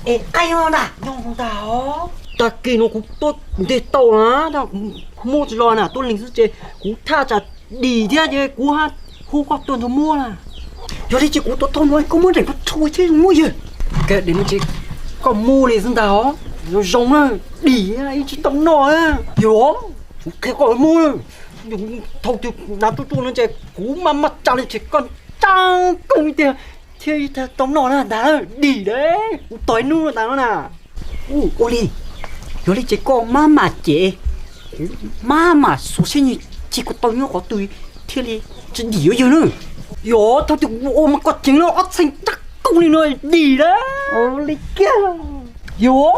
Es qaij no na, nyob ntag os. Tag kis no kuv tuaj nte tau na, kuv muaj tsis los na, tuaj lees xwb ces kuv thaj tsam dim thiab ces kuv hu koj tuaj nrog muab na. Yog li ces kuv tuaj tau no koj muab daim pov rhua thiab muab yawg. Kav daim no ces koj muab li xwb ntag os, zoo zoo na, dim ib tsis tau noj. Yog, kuv qhia koj muab, thaum twg hnav tuaj tuaj no ces kuv maj maj tsa li ces koj ntseeb koj tiag thiab ib tau noj na ntag, dim lawm, kuv tos ib hnub no tas no na. Ua li, yog li ces koj maj mam cev, kuv maj mam xuas siab nyiag cig kuv tau nyob qhov twg thiaj li tsis dim yuav yawg na. Yog thaum twg kuv ua mas koj ceev no ob txheej ntseeb koj li no dim lawm. Ua li kiag. Yog,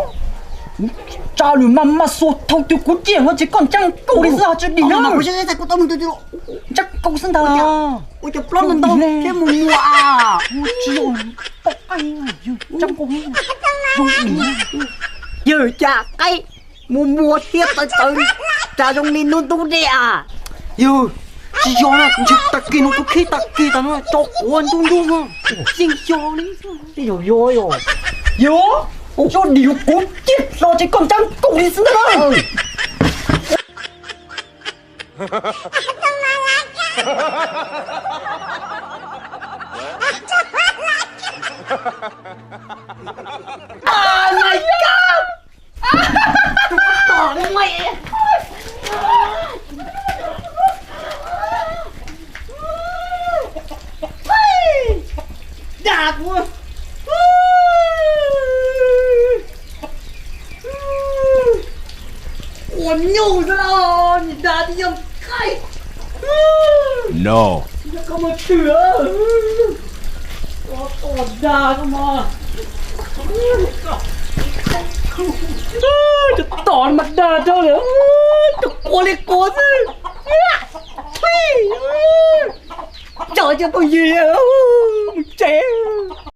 kuv tsa lwm maj maj xuas thaum twg kuv ciaj no ces koj ntseeb koj li xwb tsis dim na. Ntseeb koj xwb ntag. Ua cov plaub ntau ntau thiab mus muas. Tsis yog, ntseeb koj, zoo dim. Yawg cas qaib mus muas thiab tawv tawv, cas zoo li hnub ntub dej a. Yawg, tsis yog na, ntshe tag kis no kuv khib tag kis tas no tso quav ntub ntub no, yeej yog li. Yog yog yog, yog, tso dim kuv ciaj los ces koj ntseeb koj li xwb ntag na. Dag kuv, quav nyuj xwb los nim dag tib yog qaib. No, koj mus twg, ua tom dag koj mas. Cov tom mas dag rau lawm, cov quav li quav xwb. Cov cov phooj ywg, mus tsev.